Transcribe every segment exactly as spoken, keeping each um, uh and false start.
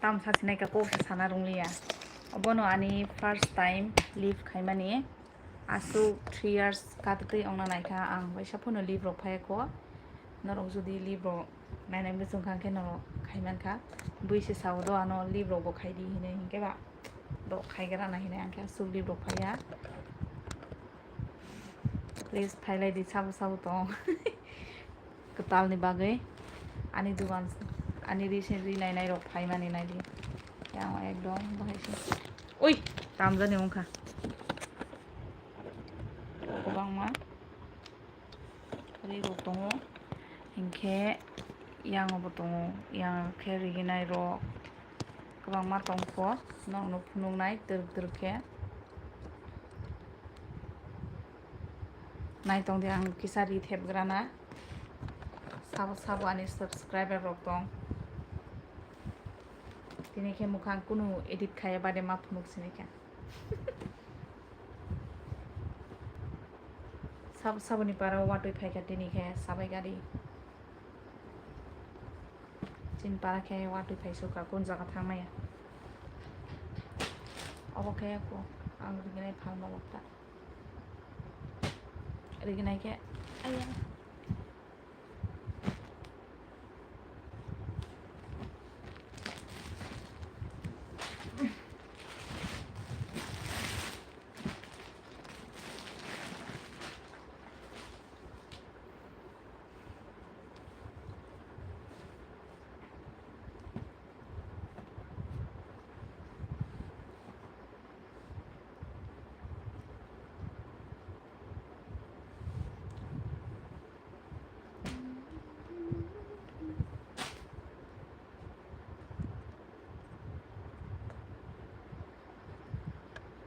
Tam sasinai ka kok se sana rung liya. Obono ani first time live khaimani. Aswk three years katwi ongna naikha ang, waisa phano live rok phaiya kho. Norok jodi live rok nainai muchung kha khe norok khaiman kha. Bui se sao do ano live rok bo khaidi hinwi, hinkhe ba do khaigra na hinwi ang khe aswk live rok phaiya. Please phailai di, sabo sabo tong. Kwtalni bagwi ani dugan, ani recent ri nainai rok phaimani naidi. Yang ekdom bahai se. Ui, tamjani wngkha. Kwbangma ri rok tongo. Hinkhe yang bo tongo. Yang khe riginai rok kwbangma tongkho. Nokno phunuknai twrwk twrwk khe. Naitong di ang kisa ri thepgrana. Sabo sabo ani subscriber rok tong. Tini khe mukhang kunu edit khaiya bade ma phunuk sini khe. Sabo saboni para watwi phaikha tini khe sabai gari. Chini para khe watwi phaisukha kun jaga thangmaya. Obo khe ko ang riginai phalma lokta. Riginai khe, aya.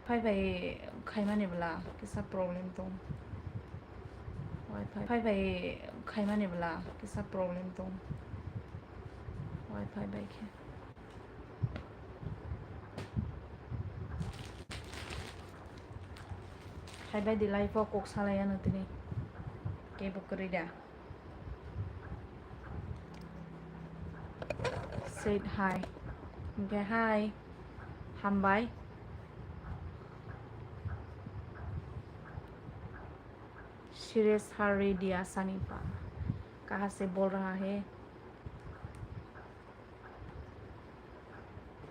Phai phai khaimani bwla kisa problem tong. Wi-Fi, phai phai khaimani bwla kisa problem tong. Wi-Fi bai khe. Hai bai di live o kok salai ano tini. Kebo kwrwi da. Said hi. Hinkhe hi. Hambai. Sires hari dia sanipa. Kaha se bol raha hai?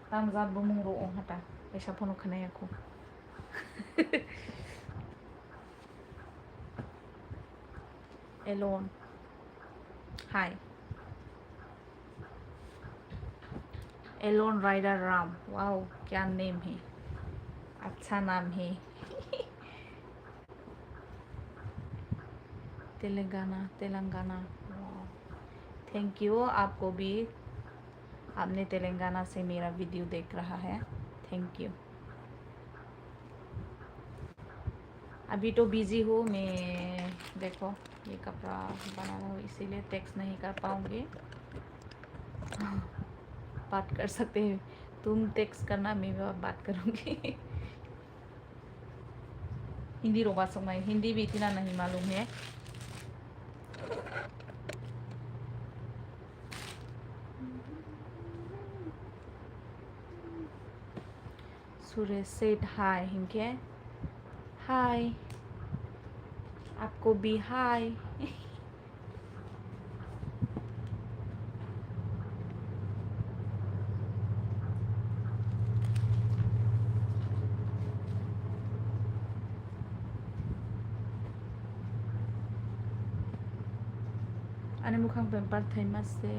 Tamjak bumung rok wngkha ta, kaisa phano khwnaya kho. Alone. Hi. Alone Rider Ram. Wow, kya name hai? Achha naam hai. Telangana, Telangana. Wow. Thank you, आपको भी, आपने तेलंगाना से मेरा वीडियो देख रहा है, thank you। अभी तो बिजी हूँ मैं, देखो ये कपड़ा बना रहा हूँ, इसीलिए टेक्स्ट नहीं कर पाऊँगी। बात कर सकते हैं, तुम टेक्स्ट करना, मैं बात करूँगी। Hindi rok aswk nai, Hindi bhi itina nahi malum hai. Suresh said hi, hinkhe hi. आपको भी hi. Ani mukhang pemper thaima se.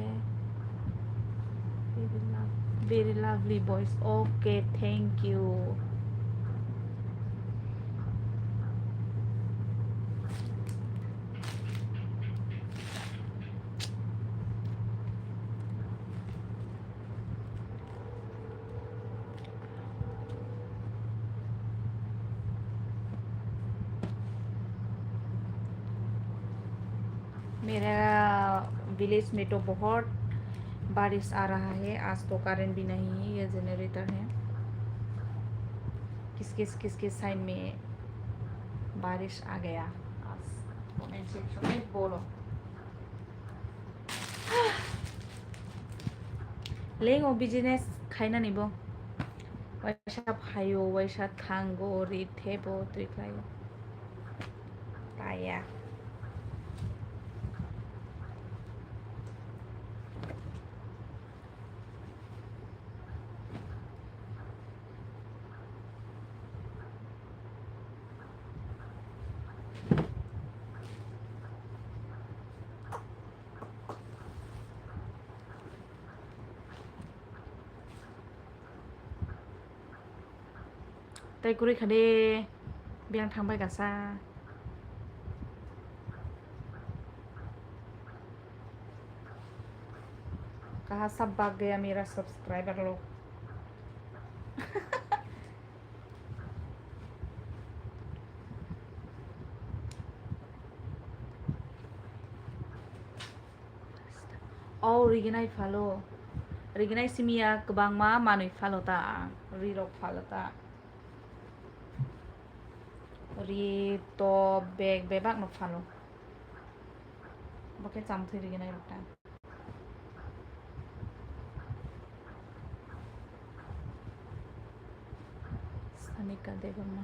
Very lo-, very lovely voice. Okay, thank you. मेरा विलेज में तो बहुत बारिश आ रहा है, आज तो करंट भी नहीं है, ये जनरेटर है। किस किस किस किस साइड में बारिश आ गया आज, कमेंट सेक्शन में बोलो। Leng o business khainani bo. Waisa phaio, waisa thango, ri thebo, twi khlaio. Taya. Tei kwrwi kha de, biyang thang bai kasa. Kaha sab bhag gaya mera subscriber log. O riginai phalo, riginai simiya kwbangma manwi phalo ta ang, rirok phalo ta. Ri to bag bebak no phalo. Bo khe chamthwi riginai rok ta. Sanika Debbarma.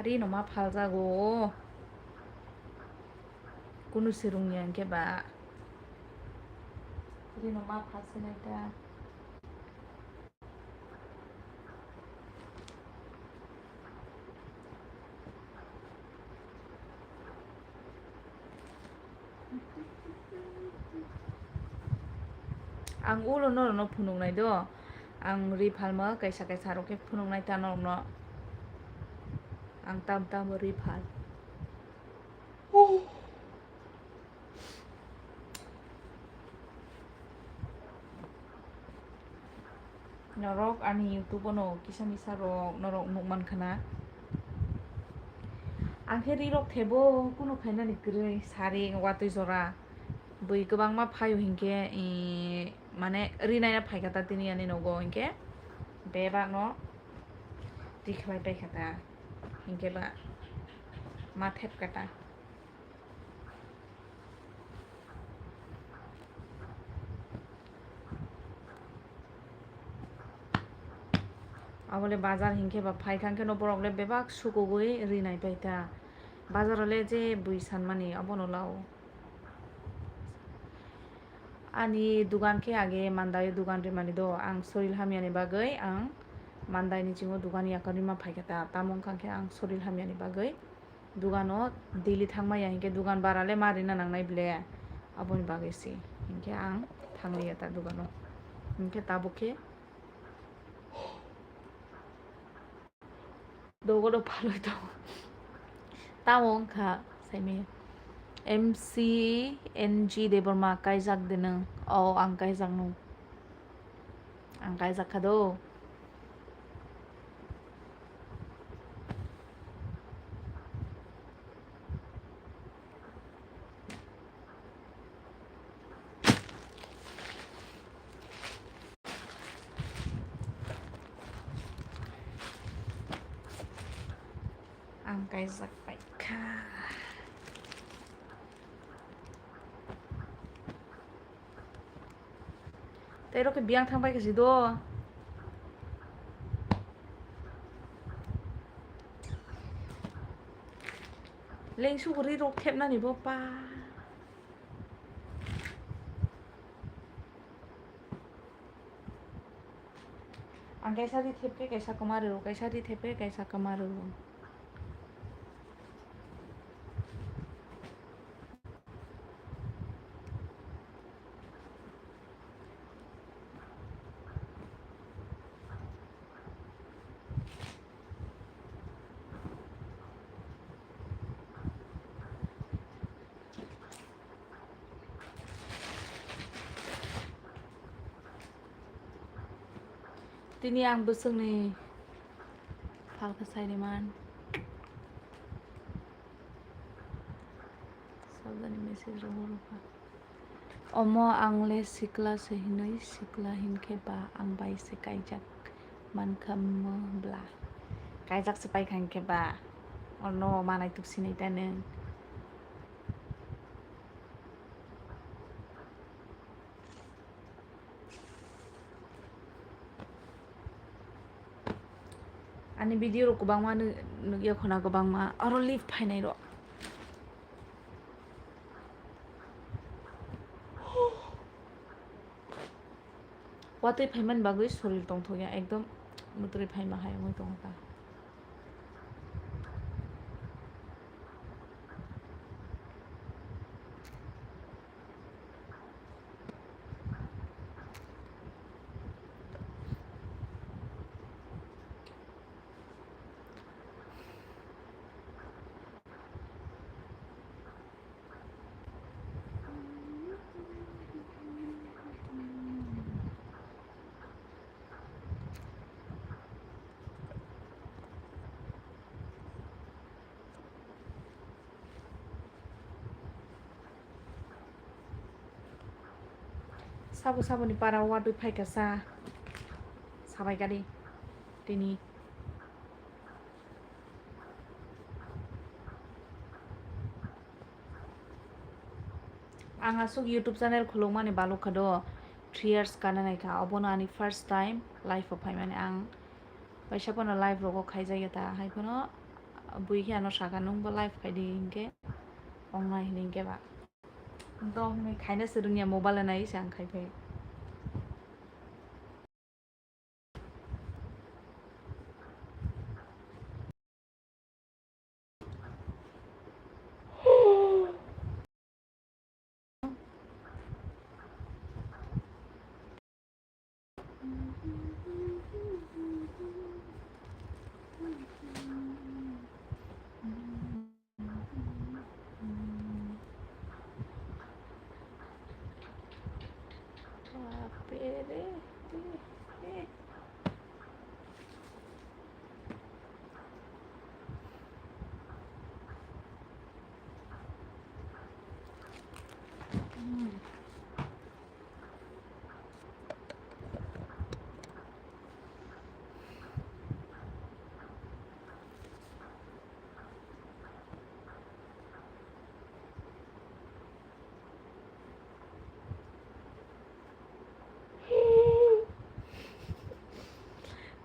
Ri no ma phaljago. Kunu se rwngya hwnkhe ba. Ri no ma phalsinai ta. Ang ulo norokno phunuknai do. Ang ri phalma kaisa kaisa rok khe phunuknai ta norokno. Ang tam tam ri phal. Norok ani YouTube-o no kisa misa rok norok nukmankha na. Ang khe rirok thebo kunu khainani kwrwi sari watwi jora. Bui kwbangma phaio hinkhe, i, mane rinaina phaikha ta tini ani nogo hinkhe bebak no tikhlai paikha ta hinkhe ba ma thepkha ta. Abole bazar hinkhe ba phaikha hinkhe no borok le bebak sukugwi rinai paita. Bazar o le je bui sanmani abono lao. Ani dugan khe age mandai dugan rimani do ang soril hamyani bagwi ang mandai ni chingo dugan yakarwi ma phaikha ta. Tamo wngkha khe ang soril hamyani bagwi. Dugano daily thangmaya hinkhe dugan bara le ma rina nangnai ble, aboni bagwi se hinkhe ang thangliya ta dugano. Hinkhe tabuk khe dogo do phalwi tongo. Tamo wngkha saimaya M C N G Debbarma kaijak de nwng? O, ang kaijak nung. Ang kaijak kha do. Ang kaijak pai kha. Tei rok khe biyang thang pai kasi do. Lengsu ri rok thepnani bo pa. Ang kaisa ri thepkhe kaisa kwma rw, kaisa ri thepkhe kaisa kwma rw. Tini ang bwswkni phalkha saini man. Sabjani message rok rwkha. Omo ang le sikla se hinwi, sikla hinkhe ba ang bai se kaijak mankha mo bla. Kaijak se paikha hinkhe ba, ono manai tuk sinai ta nwng. Ani video rok kwbangma nw-, nukya khuna kwbangma oro live phainai rok. Watwi phaimani bagwi sorir tongthokya, ekdom mwtwrwi phaima hai wngwi tongo ta. Sabo saboni para watwi phaikha sa, sabai kani tini. Ang aswk YouTube channel khulukmani balukha do, three years kana naikha, obono ani first time live o phaimani. Ang kaisa phano live rogo khaijakya ta, hai phano bui khe ano sakha, "Nwngbo live khaidi," hinkhe, "Wngnai," hini hinkhe ba. Dok hinwi khaina se rwngya, mobile nai se ang khai phai.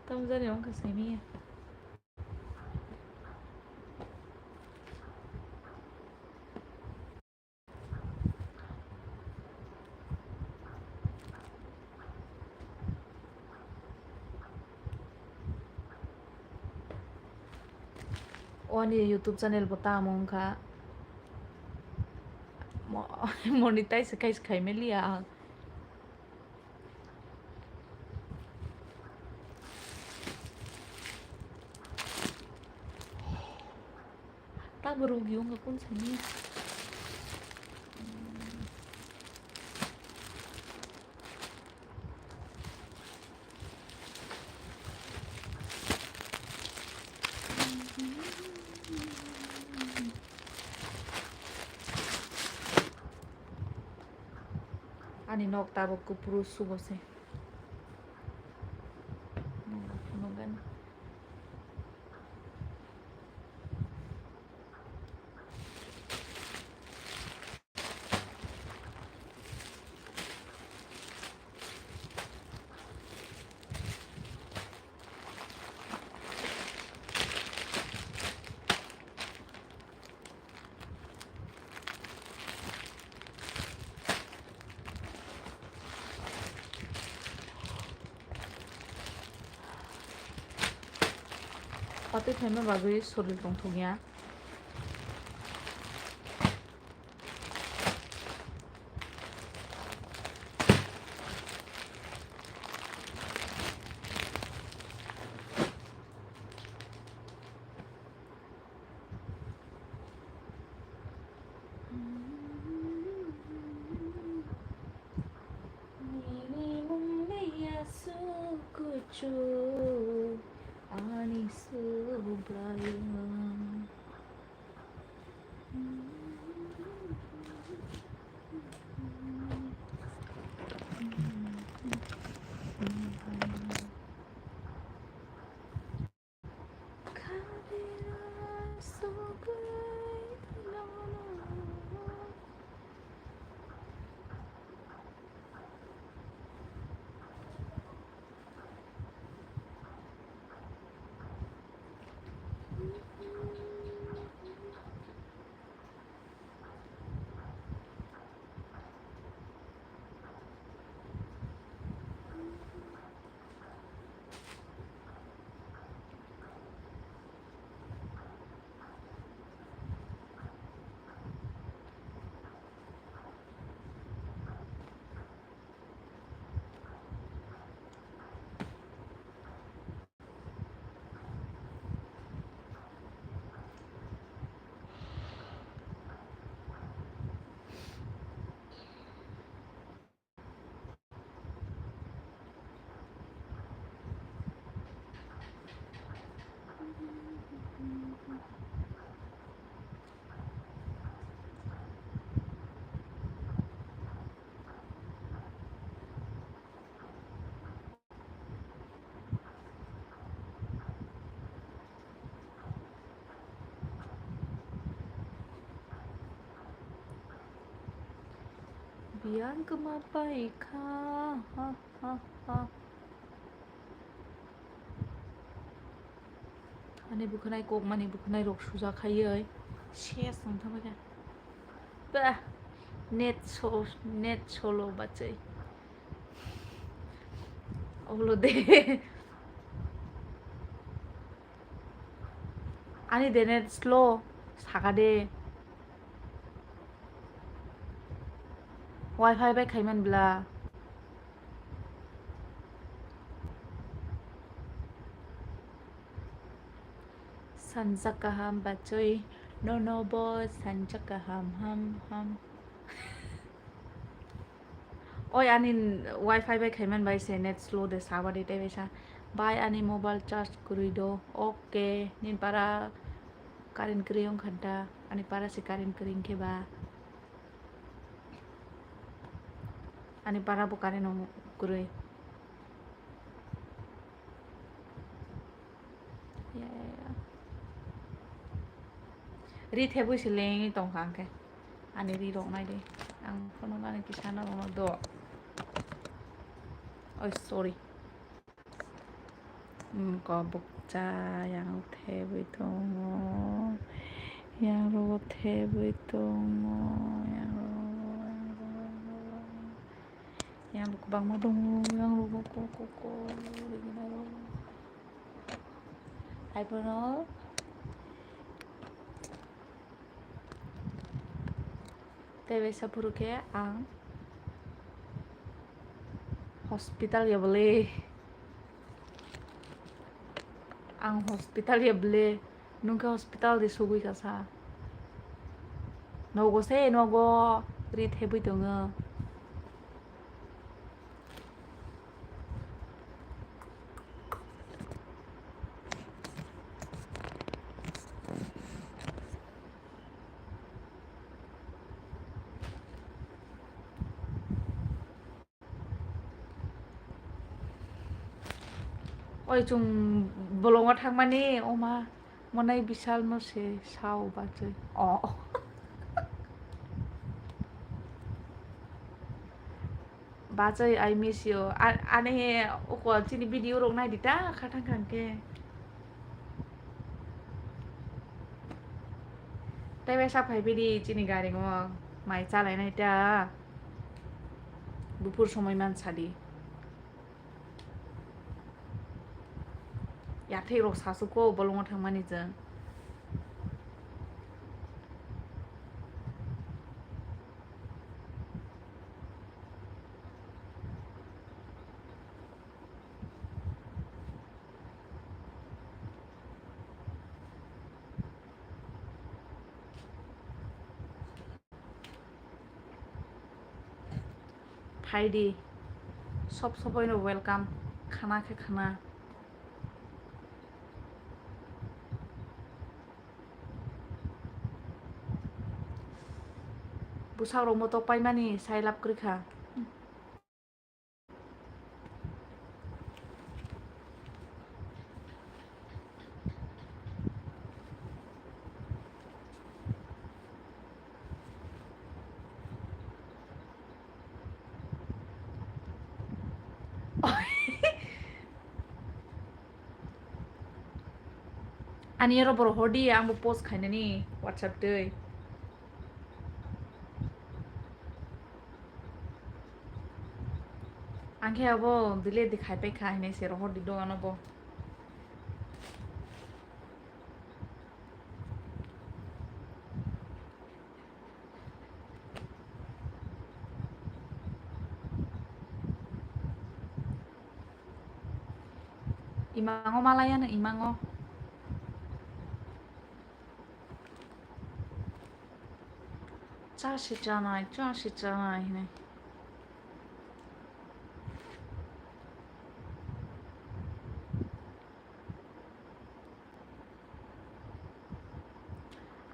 Tamjani wngkha saimanya. O ani YouTube channel bo tamo wngkha. Mo-, monetize khai se khai maliya ang. Tabuk rwgwi wngkha kung sani. Ani nok tabuk kupru sugo se. Nokni phunukgani. Watwi phaima bagwi sorir tongthokya. Nini mung maya sukuchu ani subraiyung. Yang kwma pai kha, ha, ha, ha. Ani bwkhwnai kokmani bwkhwnai rok suja khaiwi ses wng thangbai kha. Ba, net so-, net solo bachai. Olo de. Ani de net slow saka de. Wi-Fi bai khaiman bla. Sanja kaham bachoi, nono bo sanja kaham ham ham. Oi, ani Wi-Fi bai khaiman bai se net slow de saba de tei bai sa. Bai ani mobile charge kwrwi do. Okay, nin para current kwrwi wng kha ta. Ani para se current kwrwi wng khe ba. Ani para bo current wng kwrwi. Ya, ya, ya. Ri thebwi se lengwi tongkha hwnkhe. Ani ri rok nai di. Ang phone nani kisa na rwno do. Oi, sorry. Hmm, kobokcha yang thebwi tongo. Yang rogo thebwi tongo. Yang rogo, yang rogo, yang rogo. Yang bo kwbangma tongo, yang rogo ko, ko, ko, rigina rogo. Hai bono. Tei bai sa phuru khe ang hospital ya bwle. Ang hospital ya bwle. Nwng khe hospital de sugwi kasa. Nogo se nogo ri thebwi tongo. Oi, chwng bolongo thangmani, oma, monai Bishalno se sao bachoi. Oh. Bachoi, I miss you. A-, ani uko chini video rok nai di ta, kha thang kha hwnkhe. Tei bai sa phai bidi chini gari o mai chalai nai ta. Buphur somoi man sadi. Yathai rok sasu ko bolongo thangmani jeng. Phaidi, sob soboino welcome, khana khe khana. Bwsarok motok paimani sai lab kwrwi kha. Ani oro borok hordi, ang bo post khainani WhatsApp twi. Ang khe abo delete de khai pai kha hinwi se rohor di dogan o bo. Imango malaya no imango. Cha se chanai, cha se chanai hinwi.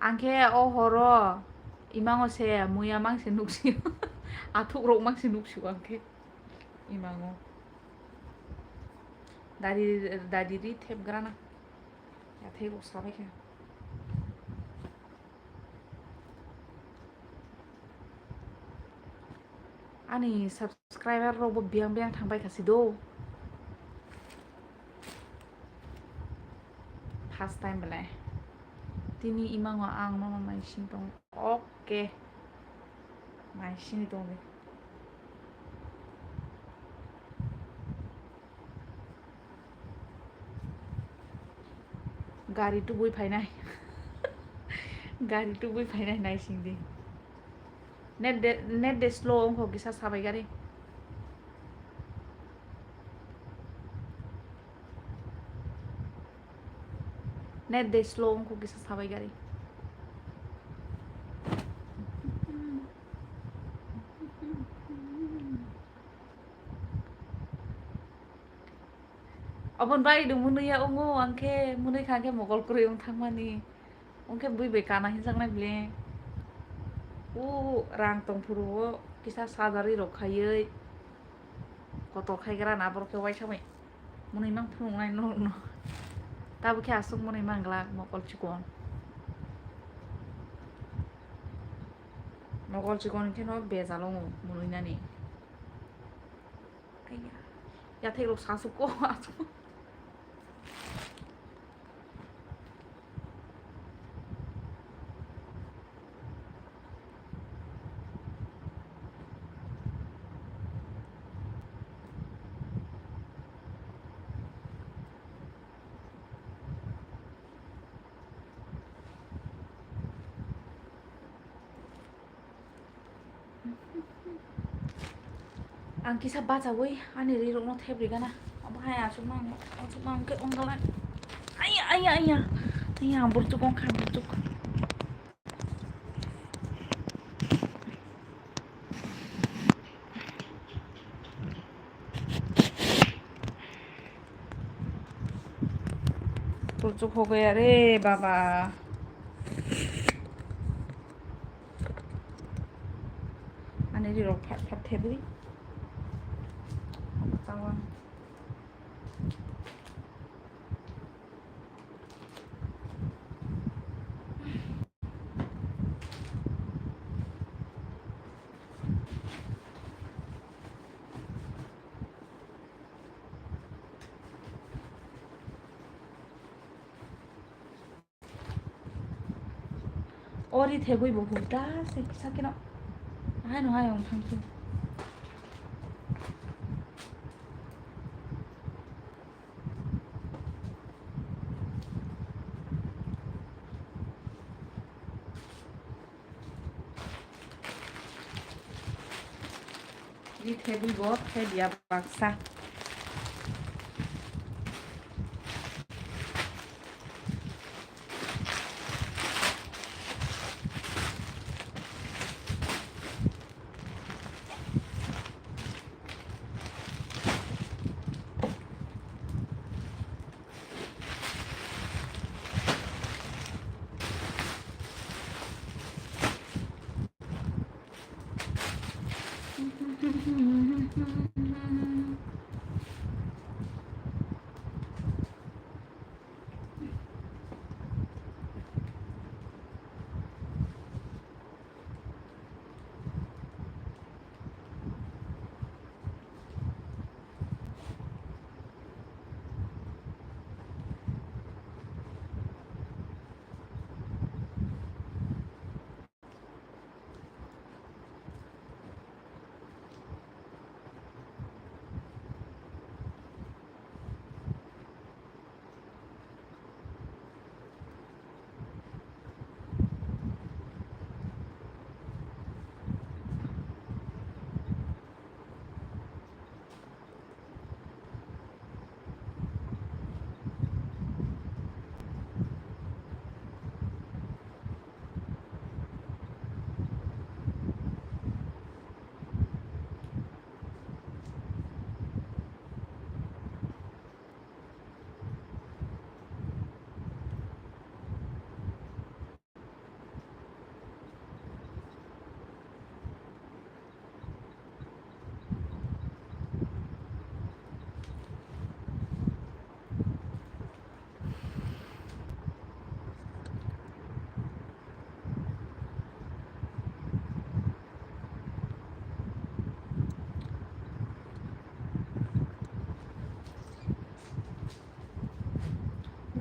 Ang khe o horo imango se muya mang se nuksio. Athuk rok mang se nuksio ang khe imango. Dadi, dadi ri thep grana. Yathai rok sabai khe. Ani subscriber rok bo biyang biyang thang bai kha si do. First time belai. Tini imango ang nono naising tong. Okay. Naisini tong di. Gari tubui phainai. Gari tubui phainai naising di. Net de, net de slow wngkho kisa sabai gari. Net de slow wngkho kisa sabai gari. Obon bai do munui ya ongo, angkhe munui kha khe mokol kwrwi wng thangmani. Ongkhe bui bai kana hinjaknai bile. O rang tongphuru o kisa sajari rok khaiwi kotor khaigra na borok khe waisa bai. Munui mang phunuknai norokno. Tabuk khe aswk munui manglak mokol chikon. Mokol chikon khe no bejal ongo munui nani. Aiya. Yathek rok sasuk ko aswk. Ang kisa bachawi ani rirokno thebrigana. Omo hai achukma ang, achukma ang khe ongkha lang. Aiya, aiya, aiya. Aiya, ang burchuk ongkha, burchuk. Burchuk ho gaya re baba. Ani rirok phat phat thebwi. Tawang. Ori thegwi bo hurda se kisa keno. Hai no hai ong thang khe. Ni thebwi bo thebya baksa.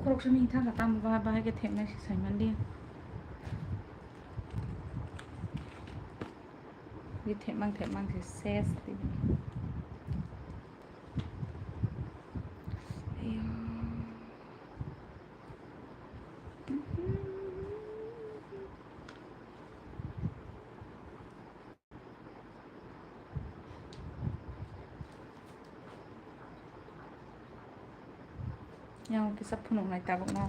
Khoroksa ni thang ka tam ba, bahai khe thepnai se saiman di. Di thepmang thepmang se ses di. Ayo. Yang kisa phunuknai tabukno.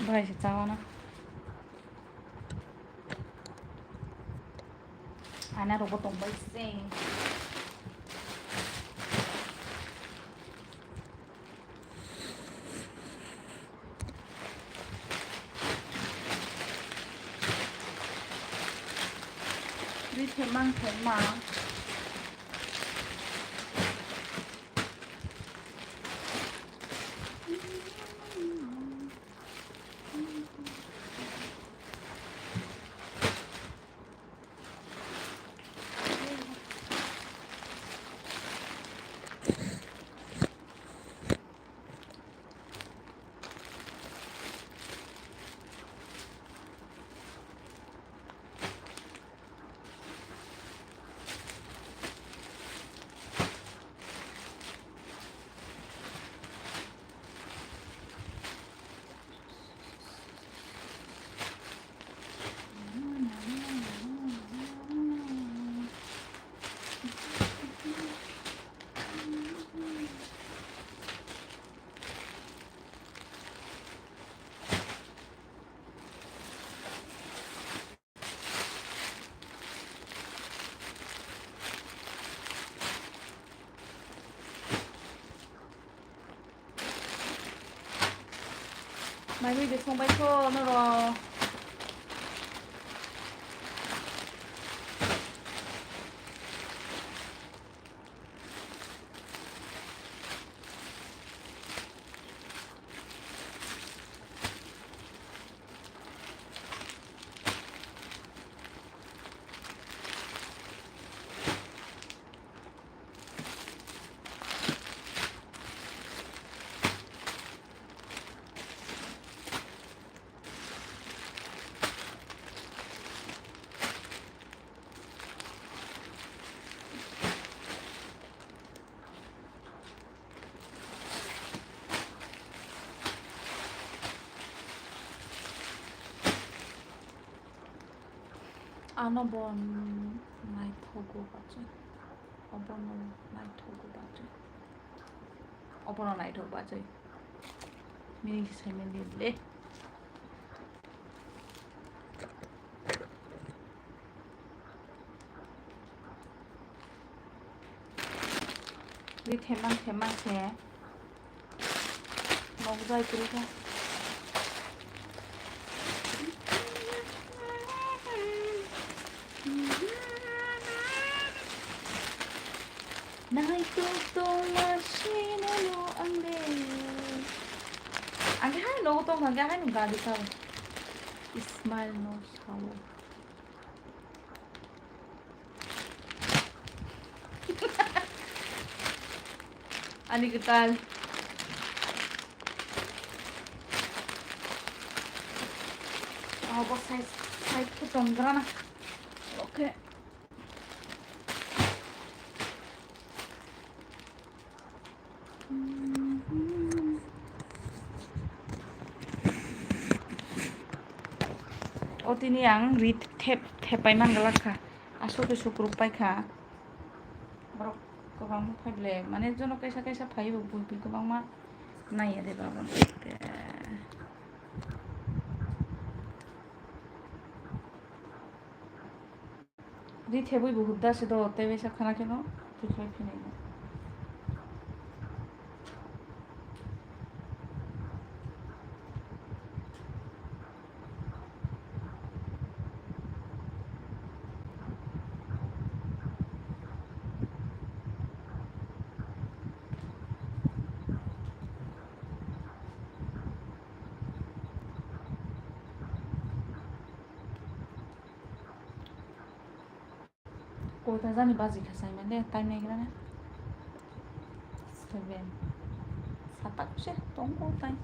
Bahai se chawana. Ana rogo tongbai se. Ri thepmang thepmang. Mai mui de songbai kho norok. Ano bo naithogo bachoi. Obono naithogo bachoi. Obono naithok bachoi. Mini se saiman di le. Di themang themang se. Nokjai kwrwi kha. Naitok tongma sinalo ang de. Ang khe hai nogo tongkha, ang khe hai nung gari sao. Smile no sao. Ani kwtal. Abo side, side khe tongrana. Okay. O tini ang ri thep, thep pai man glak kha. Aswk khe sukruk pai kha. Borok kwbangma phai ble, mane jono kaisa kaisa phai bo bui bui kwbangma naiya de babo. Ri thebwi bo hurda se do, tei waisa khana kheno twi khlai phinai no. Kota jani baji kha sai mane, time nai gra na. Seven. Satak se tongo time.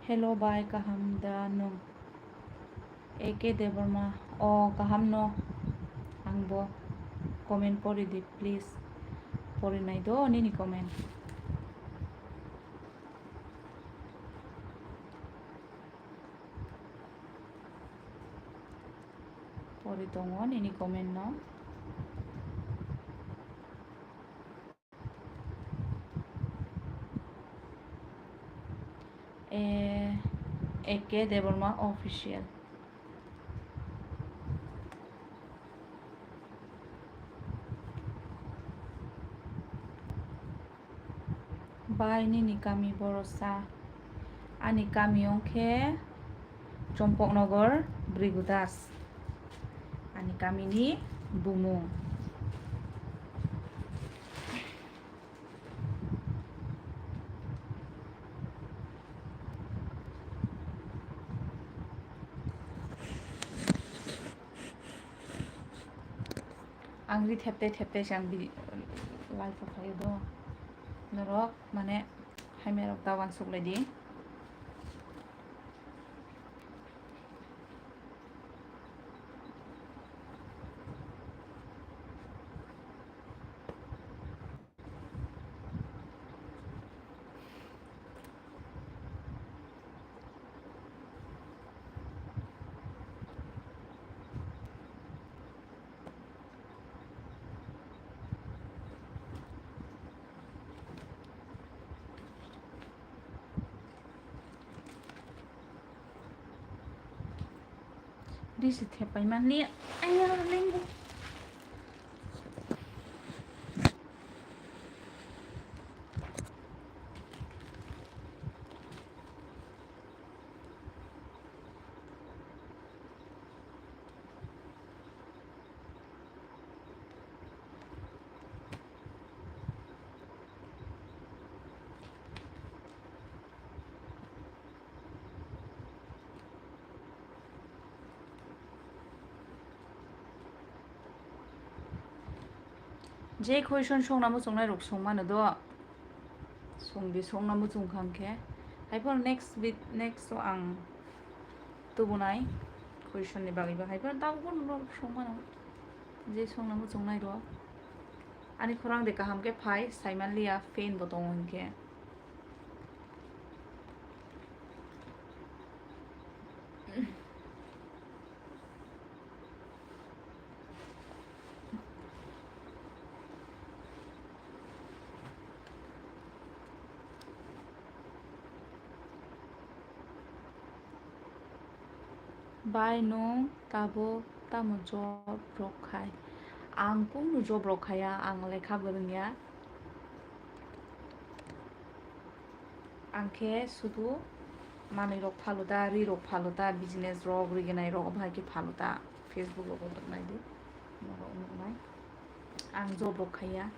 Hello bai, kaham da nwng? A K Debbarma, o kaham no, ang bo comment pori di please, pori nai do nini comment. Pori tongo nini comment no. A K Debbarma official. Bai nini kami borosa? Ani kami wngkhe Chompoknogor Brigudas. Ani kamini bumung. Ang ri thepte thepte se ang bini live o phaio do. Norok mane hamya rok ta uansuk lai di. Risi thepai manliya. Aya, lengbo. Je question songna muchungnai rok songmano do, songdi songna muchungkha hwnkhe, haiphano next vid-, next o ang tubunai question ni bagwi bo, haiphano tabukbo norok songmano, je songna muchungnai rok. Ani khorang de kaham khe phai, saimanliya fan bo tongo hinkhe. Bai, nwng tabuk tamo job rok khai? Ang kunu job rok khaya, ang lekha bo rwngya. Ang khe sudu manwi rok phalo ta, ri rok phalo ta, business rok, riginai rok, obo hai khe phalo ta. Facebook rogo tok nai di, norok nuknai. Ang job rok khaiya.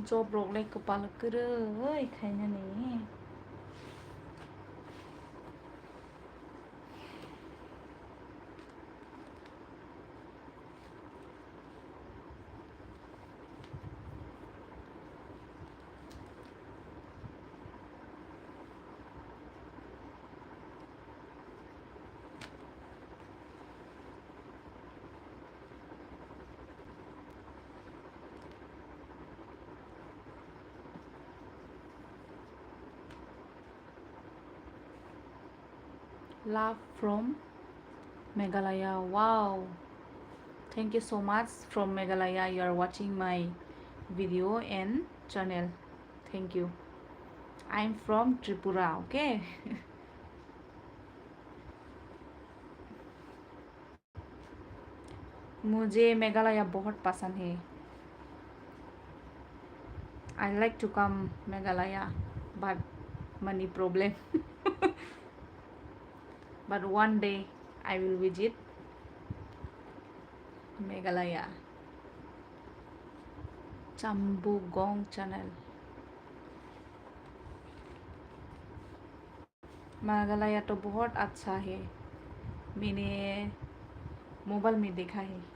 Job rok le kwpal kwrwi khainani. Love from Meghalaya. Wow. Thank you so much from Meghalaya. You are watching my video and channel. Thank you. I'm from Tripura, okay? मुझे मेघालय बहुत पसंद है। I like to come Meghalaya, but money problem. But one day I will visit Meghalaya. Chambugong channel. Meghalaya तो बहुत अच्छा है, मैंने मोबाइल में देखा है।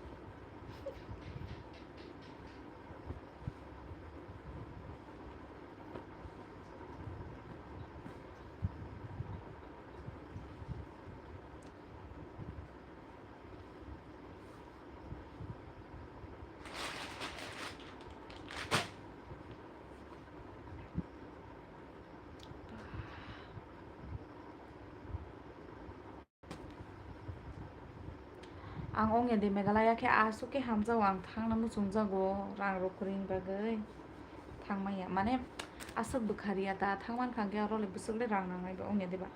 Ang ongya de Meghalaya khe aswk khe hamjago, ang thangna muchungjago rang rok kwrwini bagwi. Thangmaya mane aswk bwkha riya ta, thangmankha hwnkhe oro le bwswk le rang nangnai ba ongya de ba.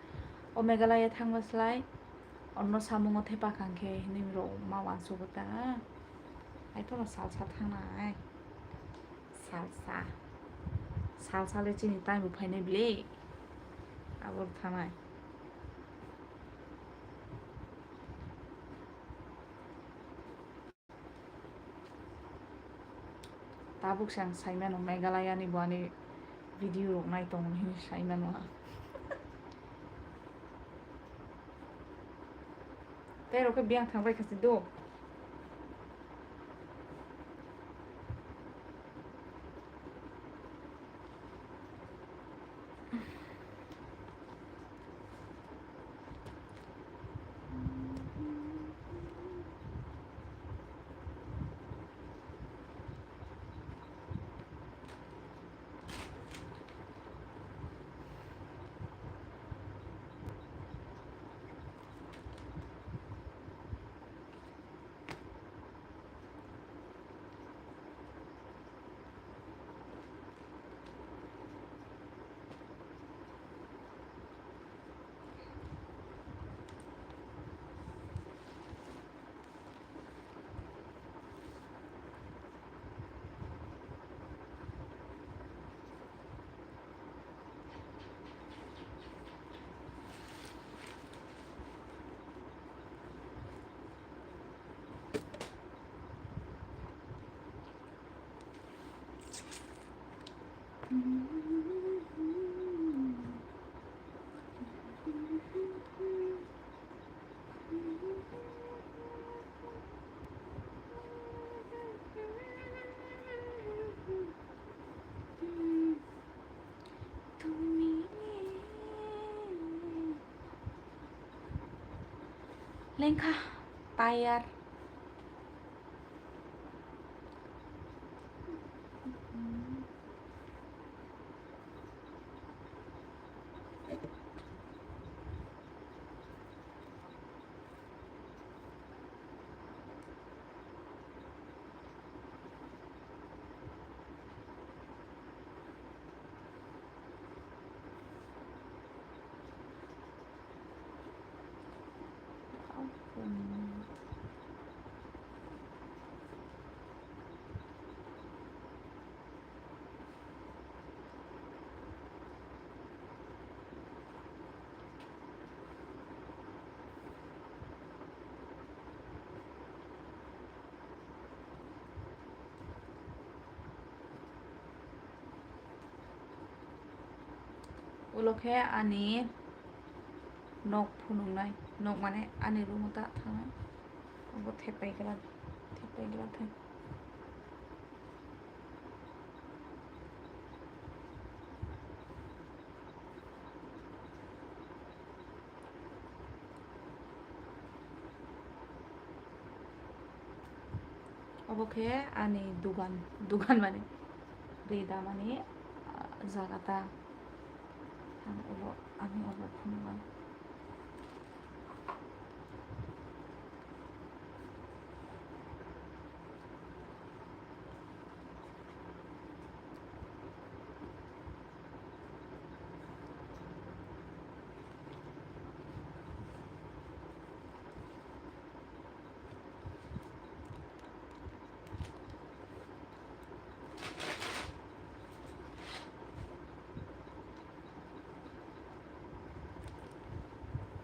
O Meghalaya thangma slai onno samungo thepa kha hwnkhe hinwi rok ma uansugo ta. Ai phano salsa thangnai. Salsa. Salsa le chini tai bo phainai bile. Abo thanai. Tabuk se ang saimano Meghalaya ni bo ani video rok nai tongo hinwi saimano ang. Tei rok khe biyang thang bai kha se do. Lengkha, tayar. Ulo khe ani nok phunuknai, nok mane ani room-o ta thangnai. Abo thepai glak, thepai glak khe. Obo khe ani dugan, dugan mane ri damani, ah, jaga ta. Ang ulo, ani ulo phunuknai.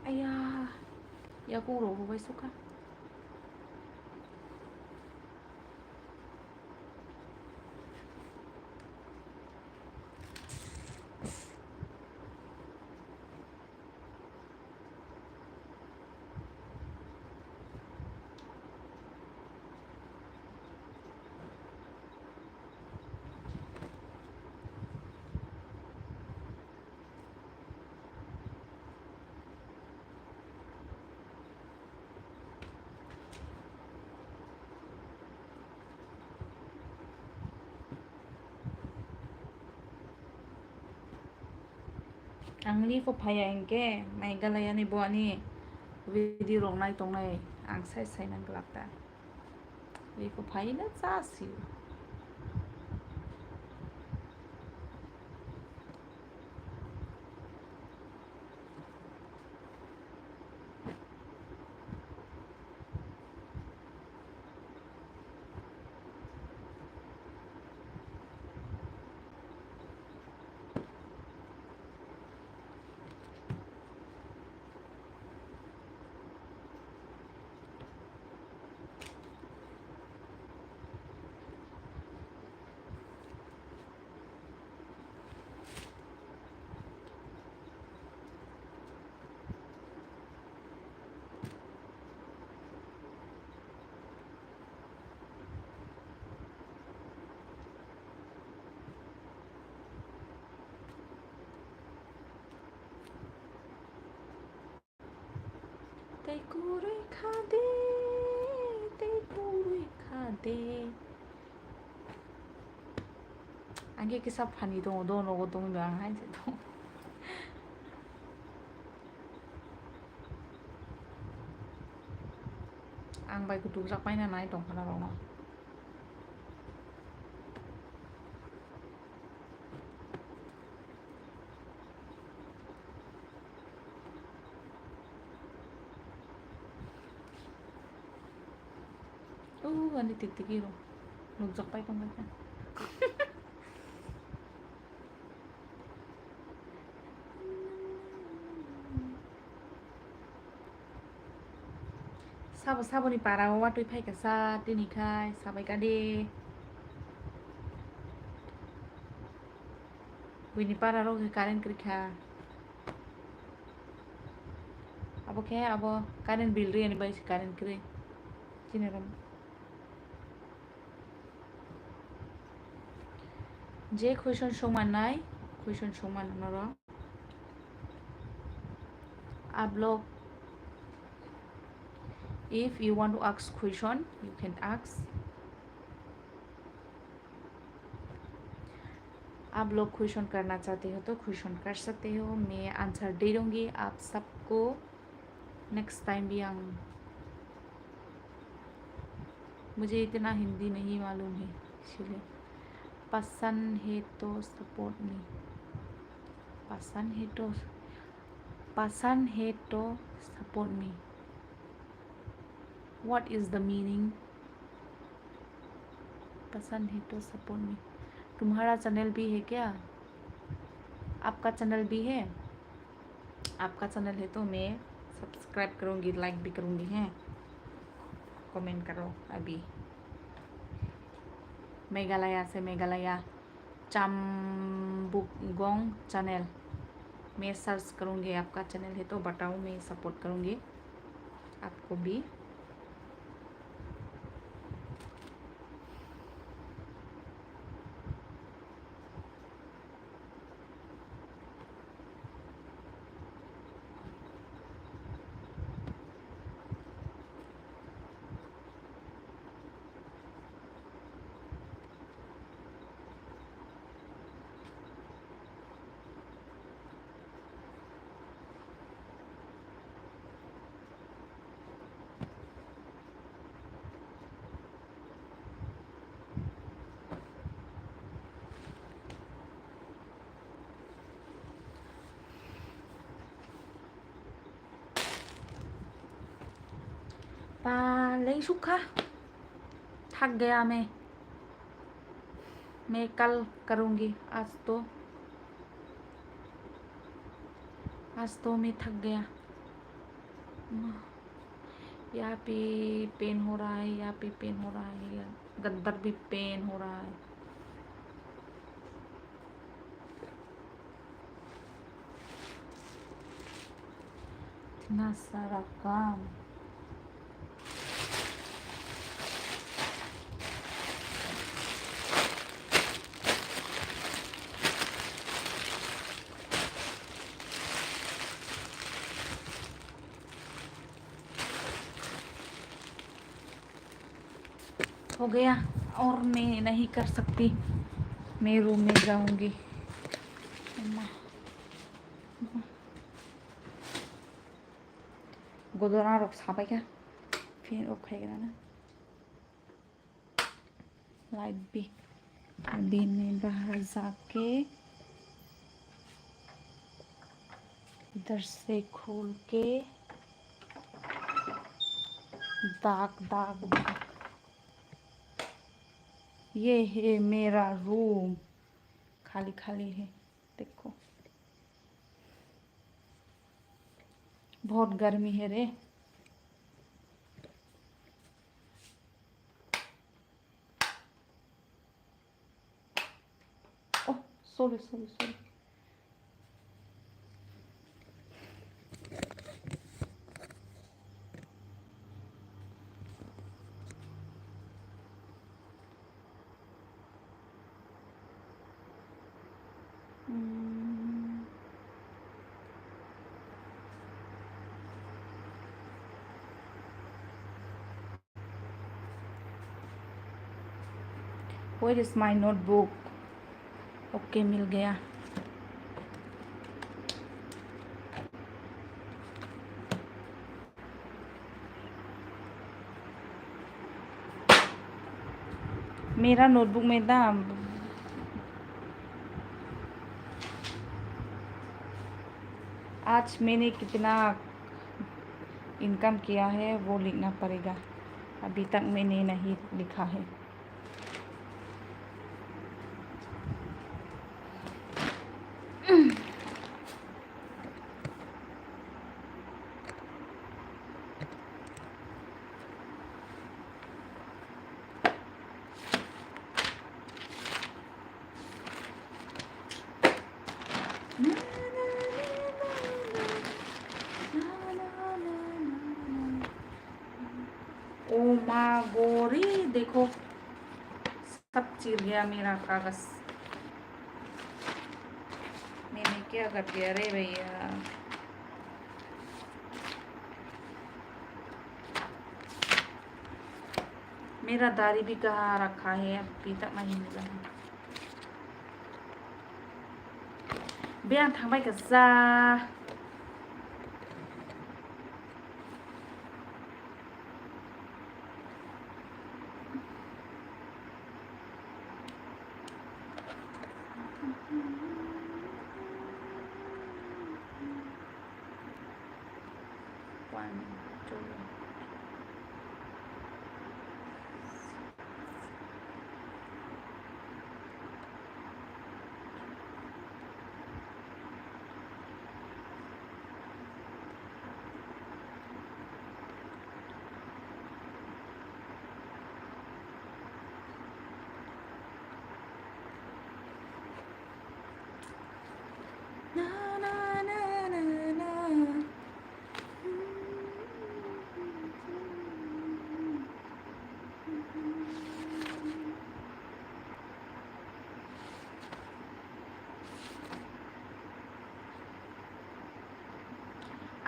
Aya, yakung rok bo bai sukha. Ang live-o phaiya hinkhe Meghalaya ni bo ani video rok nai tongnai, ang sai sai nang glak ta. Live-o phai na cha si. Tei kwrwi kha de, tei kwrwi kha de. Ang khe kisa phani tongo, do nogo tongwi ba ang hai se tongo. Ang bai kutuk jak paina nai tong khana rokno. Oh, ani tik tiki rok nukjak pai tong kha. Sabo, saboni para o watwi phai kha sa tini khai sabai kha di. Buini para rok khe current kwrwi kha. Abo khe abo current bill riyani bai se current kwrwi. Chini rom. Je question songma nai, question songma norok. Ablog, if you want to ask question, you can ask. आप लोग क्वेश्चन करना चाहते हो तो क्वेश्चन कर सकते हो, मैं आंसर दे दूंगी आप सबको। नेक्स्ट टाइम भी हम, मुझे इतना हिंदी नहीं मालूम है, इसलिए। पसंद है तो सपोर्ट मी, पसंद है तो, पसंद है तो support me. What is the meaning? पसंद है तो सपोर्ट मी। तुम्हारा चैनल भी है क्या? आपका चैनल भी है? आपका चैनल है तो मैं सब्सक्राइब करूँगी, लाइक भी करूँगी, हैं? कमेंट करो अभी। मेघालय से, मेघालय। Chambukgong channel. मैं सर्च करूँगी आपका चैनल है तो बताओ, मैं सपोर्ट करूँगी आपको भी। पा ले सूखा, थक गया मैं, मैं कल करूँगी, आज तो, आज तो मैं थक गया। यहाँ पे पेन हो रहा है, यहाँ पे पेन हो रहा है, गद्दर भी पेन हो रहा है। इतना सारा काम। हो गया, और मैं नहीं कर सकती, मैं रूम में जाऊंगी। अम्मा। गोदना रख साबाइका, फिर ओखाइग्रा ना। लाइट भी। अभी मैं बाहर जाके इधर से खोल के दाग, दाग, दाग। ये है मेरा रूम, खाली, खाली है। देखो, बहुत गर्मी है रे। Oh, sorry, sorry, sorry. Mm. Where is my notebook? Okay, मिल गया। मेरा नोटबुक में था, आज मैंने कितना इनकम किया है वो लिखना पड़ेगा। अभी तक मैंने नहीं लिखा है। ओ माँ गोरी, देखो, सब चिर गया मेरा कागज। मैंने क्या कर दिया रे भैया? मेरा दाढ़ी भी कहाँ रखा है, अभी तक नहीं मिला है। Biyang thangbai kasa. One, two.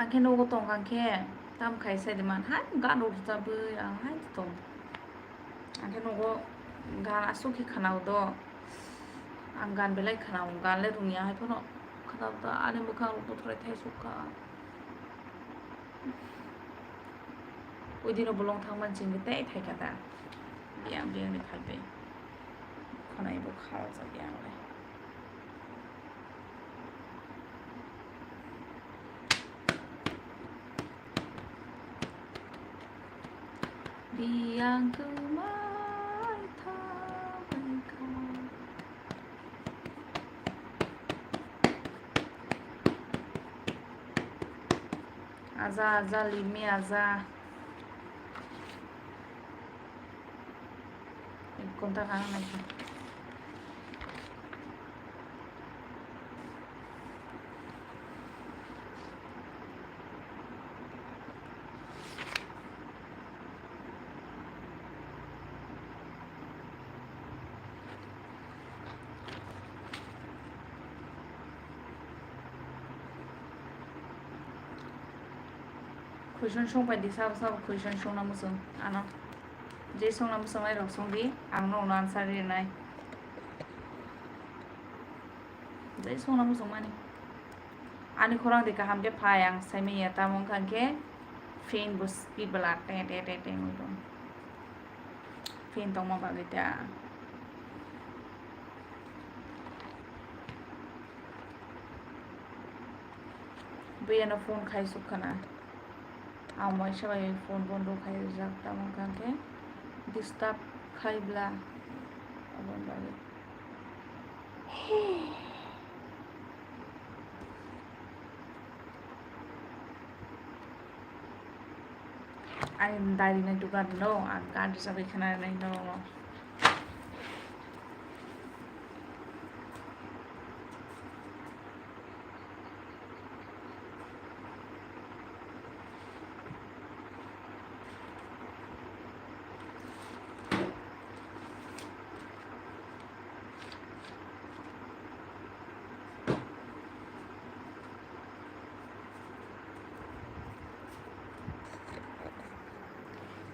Ang khe nogo tong kha khe tam khai sai de man hai gan rok rwchabwi ang hai tong. Ang khe nogo gan aswk khe khwnao do. Ang gan belai khwnao, gan le rwngya hai phano khwnao do ani mwkhang rok bothrai thai suk kha. Ui dino bolong thang man ching tei thai kha da. Biyang biyang ni khai bai. Khwnai bo kha jak yang le. Biyang kwmai tha bai kha. Aja, aja, limi aja. Ek ghonta kana naikha. Question song pai di, sabo sabo question song na muchung ano. Je song na muchung ai rok song di, ang no no answer ri nai. Je song na muchung mani. Ani khorang di kaham khe phai ang sai manya tamo wngkha khe fan bo speed bwla te te te te wngwi tong. Fan tongma bagwi ta. Bwiyano phone khai suk khana. Ang waisa bai phone bondo khai rijak, tamo wngkha khe disturb khai bla. Aboni bagwi. Ani diary ni dukan no, ang gan rwchapwi khna nai no.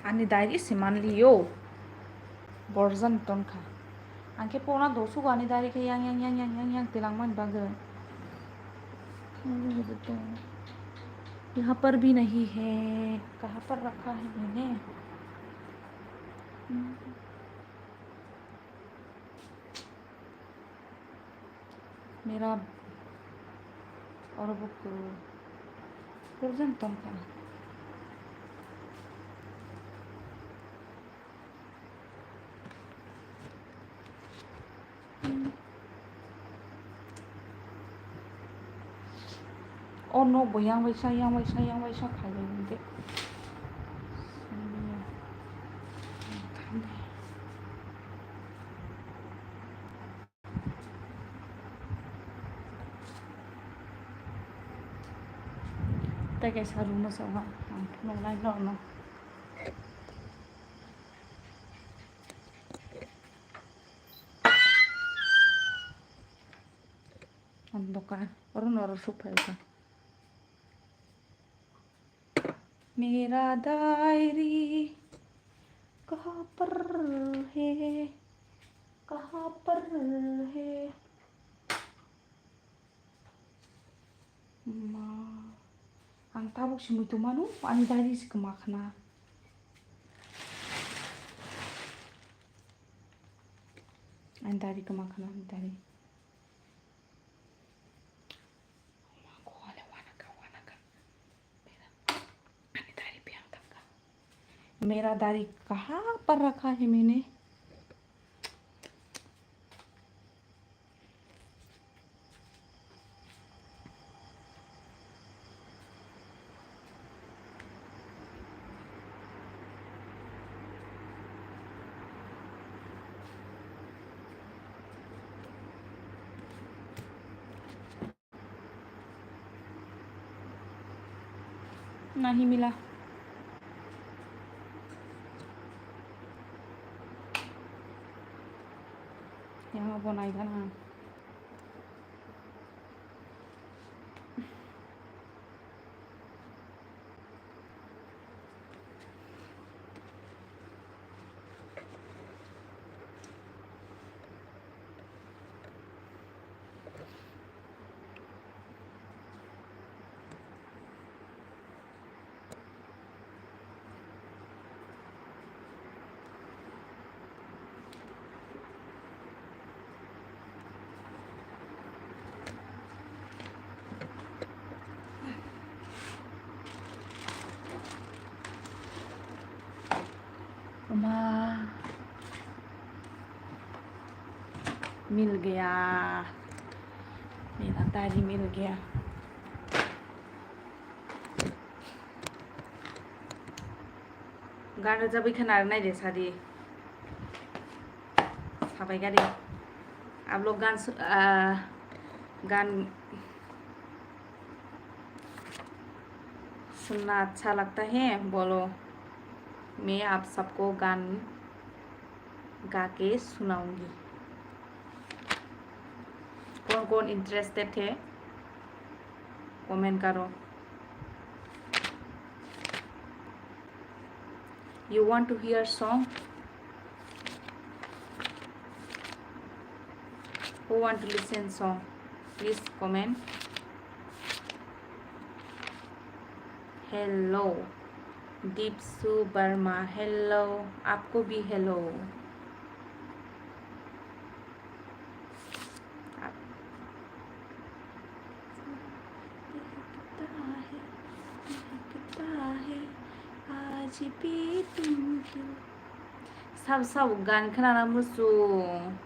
Ani diary se manliyo. Borjani tonkha. Ang khe pona dosugo ani diary khe yang, yang, yang, yang, yang, yang tilangmani bagwi. यहाँ पर भी नहीं है, कहाँ पर रखा है मैंने? मेरा oro bo kwrwi. Kwrwi jani tongkha. O nok bo yang waisa, yang waisa, yang waisa khaijak hwnkhe. Tei kaisa room o chao ha, ang phunuknai norokno. Ang dokan, oro norok suk phai kha. मेरा डायरी कहाँ पर है, कहाँ पर है? Ma, ang tabuk simi tongmano, ani diary se kwma khna. Ani diary kwma khna, ani diary. मेरा डायरी कहाँ पर रखा है मैंने? Nahi mila. Yang abo nai gana. Oma, mil gaya, mera tari mil gaya. Gan rwjagwi khe narwknai de sadi. Sabai gari. Abo gan su-, ah, gan sunna acha lagta hai, bolo main aap sabko gan ga ke sunaungi. कौन कौन इंटरेस्टेड है, कमेंट करो। You want to hear song? Who want to listen song? Please comment. Hello, Dipsu Barma. Hello, आपको भी hello। आप आज भी तुम क्यों। Sabo sabo gan khwnana muchung.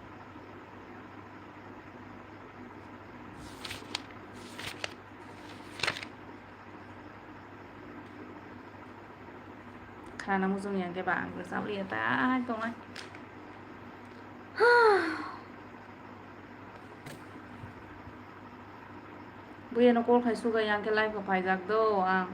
Khana mujung yang khe ba ang rwchap liya ta tongnai. Buya no call khai suga yang khe live o phaijak do ang.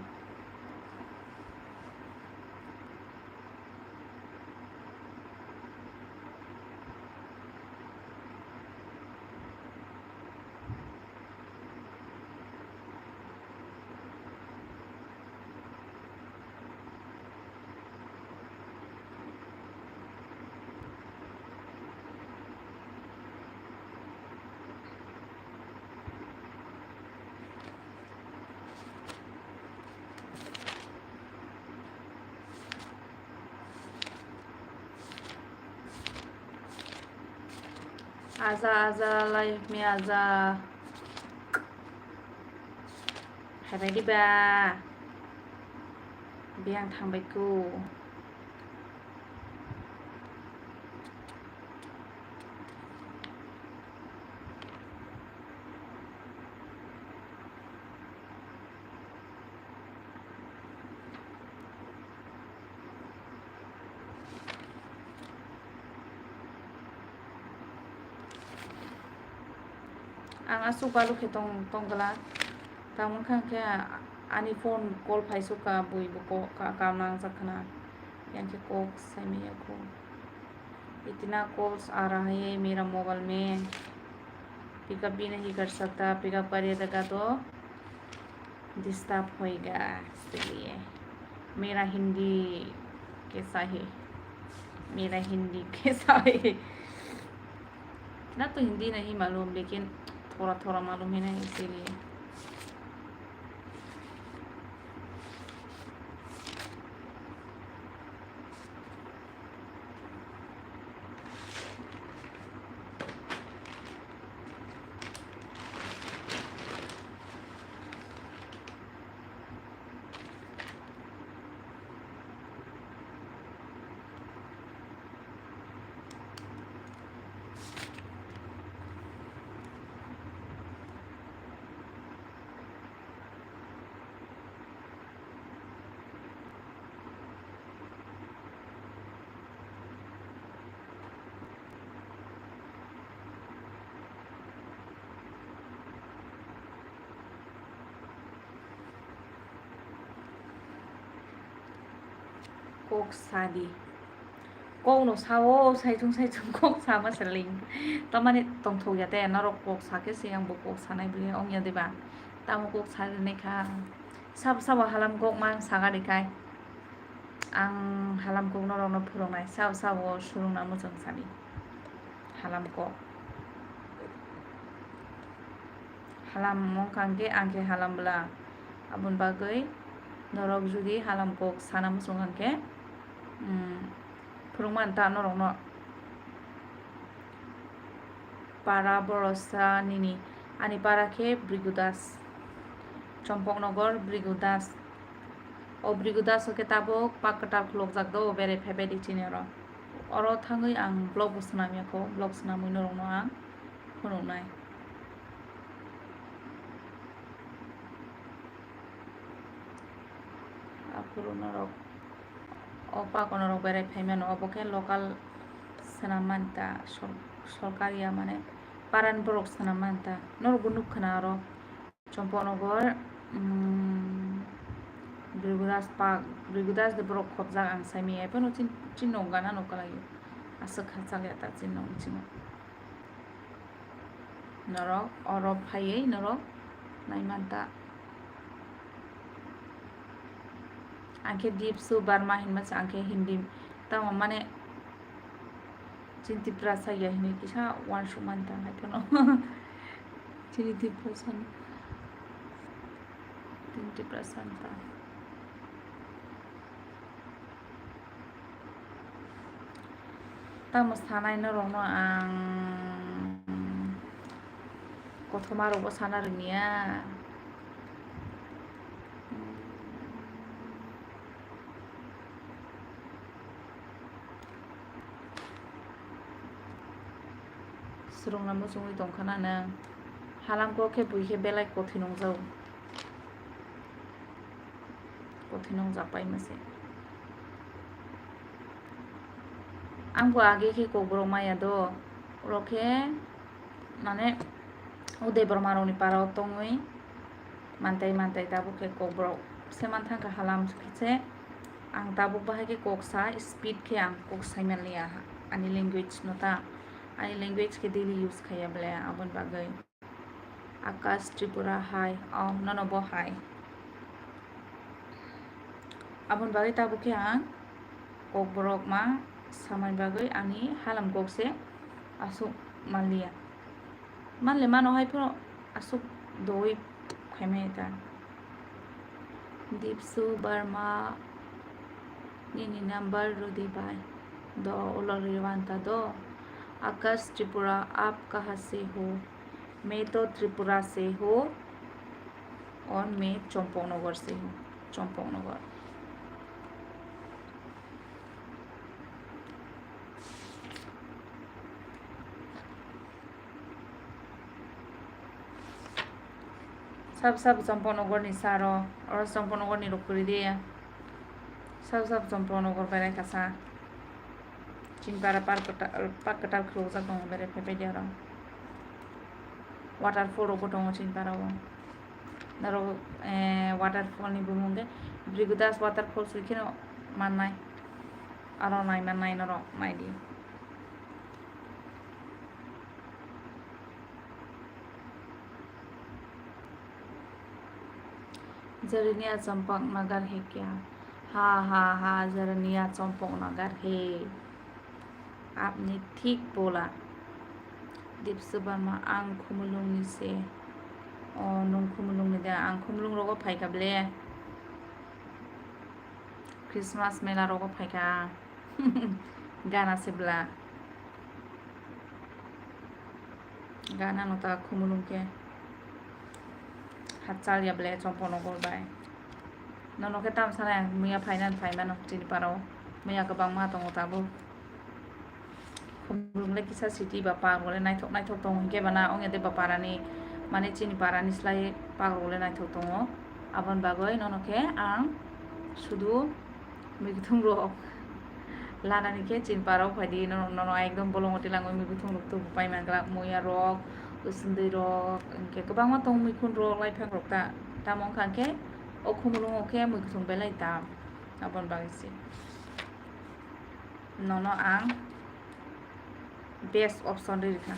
Aja aja life me aja. Haibai diba. Biyang thangbai ko. Ang aswk balu khe tong tongkla, tamo wngkha khe ani phone call phaisukha, bui bo ko ka kam nangjak khna, yang khe kok saimaya kho. इतना कॉल्स आ रहा है मेरा मोबाइल में, पिकअप भी नहीं कर सकता, पिकअप करिए तो डिस्टर्ब होएगा, इसलिए। मेरा हिंदी कैसा है? मेरा हिंदी कैसा है? इतना तो हिंदी नहीं मालूम, लेकिन थोड़ा थोड़ा मालूम है ना, इसीलिए। Kok sadi. Kokno sao, saichung saichung kok sama seling. Tamani tongthokya te, norok kok sake se ang bo kok sanai bwle ongya diba? Tamo kok sadi nai kha. Sabo sabo halam kok man saga de kai. Ang halam kok norokno phwrwngnai, sabo sabo swrwngna muchung sadi. Halam kok. Halam wngkha hwnkhe ang khe halam bwla. Aboni bagwi norok jodi halam kok sana muchung hwnkhe, um, phwrwngmani ta norokno. Para borosa nini, ani para khe Brigu Das. Chompoknogor Brigu Das. O Bhrigu Das o khe tabuk pak kwtal khulukjak do, o berai phaibai di chini oro. Oro thangwi ang vlog bo swnam ya kho, vlog swnamwi norokno ang phunuknai. Aphuru norok o pak o norok berai phaimano, obo khe local swnam manta, sor-, sorkari ya mane parani borok swnam manta. Norok bo nukha na oro. Chompoknogor, um, Bhrigu Das park, Bhrigu Das de borok khopjak ang saimanya, ephano chin-, chin nok gana nok kalaio. Aswk kha chaliya ta chin nok bisingo. Norok oro phaiwi norok naimanta. Ang khe Dipsu Barma hinma se, ang khe Hindi, tamo mane Chini Tiprasa ya hinwi kisa uansukmani ta, hai phano. Chini Tiprasa ni. Chini Tiprasa ni ta. Tamo sanai norokno ang kothoma rokbo sana rwngya. Swrwngna muchungwi tongkha na nwng? Halam kok khe bui khe belai kothwi nungjago. Kothwi nungjak pai mase. Ang bo age khe kokborok maya do, oro khe mane o Debbarma rokni para o tongwi mantai mantai tabuk khe kokborok se manthang kha halam khe se. Ang tabuk bahai khe kok sa, speed khe ang kok sai manliya, ani language no ta, ani language khe daily use khaiya bole, aboni bagwi. Akash Tripura hai, oh, nono bo hai. Aboni bagwi tabuk khe ang kokborok ma samani bagwi ani halam kok se aswk manliya. Manle mano hai phano aswk doui khaimani ta. Dipsu Barma, nini number rwdi bai. Do ulo rwwanta do. Akash Tripura, aap kahan se ho? Main to Tripura se ho. Aur main Champaknagar se ho. Champaknagar. Sab sab Champaknagar ni saro, oro Champaknagar ni rok kwrwi de. Sab sab Champaknagar berai kha sa. Chinpara park kwtal, park kwtal khulukjak tongo, berai phaibai de oro. Waterfall rok bo tongo Chinpara o. Norok, eh, waterfall ni bumung khe Bhrigu Das waterfall swi kheno mannai. Aro nai mannai norok, nai di. Jarania Champaknagar hai kya? Ha, ha, ha, Jarania Champaknagar hai. Apni thik bola. Dipsu Barma, ang Khumulung ni se. O, nwng Khumulung ni da? Ang Khumulung rogo phaikha ble. Christmas mela rogo phaikha. Gana se bla. Gana no ta Khumulung khe. Hachal ya ble Champaknagar bai. Nono khe tam sanai ang muya phainan phaimano chini parao. Muya kwbangma tongo tabuk. Khumulung le kisa city ba park le naithok naithok tongo hinkhe bana ongya de ba parani mane chini parani slai park le naithok tongo. Aboni bagwi nono khe ang sudu Muikwthwng rok lanani khe chini parao phaidi, nono, nono ekdom bolongo tilangwi muikwthwng rok tubu pai mangla, muya rok, usundui rok, hinkhe kwbangma tongo muikhun rok, laiphang rok ta, tamo wngkha khe o Khumulungo khe muikwthwng belai dam, aboni bagwi se nono ang best option rwi rwkha.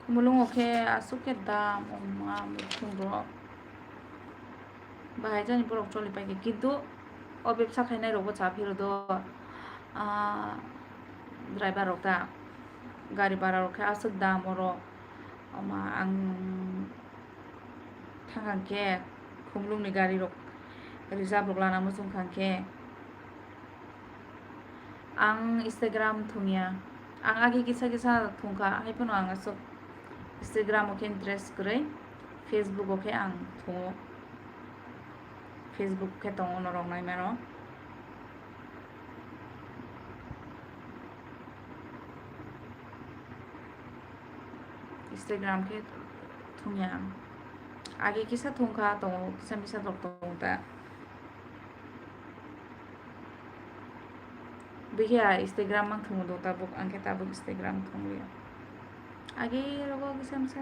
Khumulungo khe aswk khe dam, wngma muikhun rok. Bahai jani borok choli paikha, kintu o bebsa khainai rokbo cha phiro do, ah, driver rok ta, gari bara rok khe aswk dam oro. Oma ang thang khe Khumulungni gari rok Reserve rok lana muchung kha khe. Ang Instagram thungya. Ang agi kisa kisa thungkha, hai phano ang aswk Instagram o khe interest kwrwi, Facebook o khe ang thungo. Facebook khe tongo norok naimano. Instagram khe thungya ang. Agi kisa thungkha tongo, kisa misa rok tongo ta. Bikhe a Instagram mang thungo do tabuk, ang khe tabuk Instagram thungliya. Agi rogo kisa misa.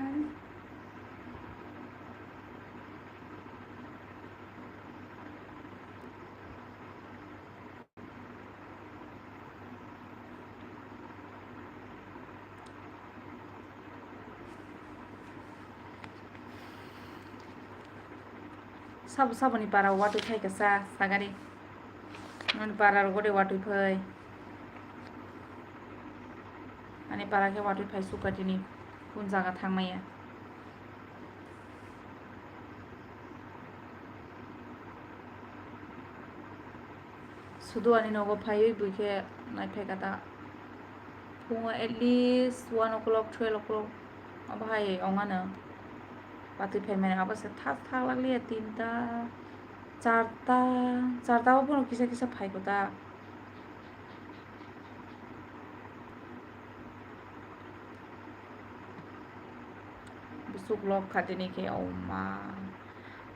Sabo saboni para watwi phai kasa sagari. Noni para rogo de watwi phai. Ani para khe watwi phai sukatini kun jaga thangmaya. Sudu ani nogo phaiwi bui khe naiphai kata. Phungo at least one o'clock, twelve o'clock abo hai ongano. Watwi phaimani abo se thak thak lagliya tinta, charta, charta o bono kisa kisa phai kota. Bwswk lok kha tini khe, o ma.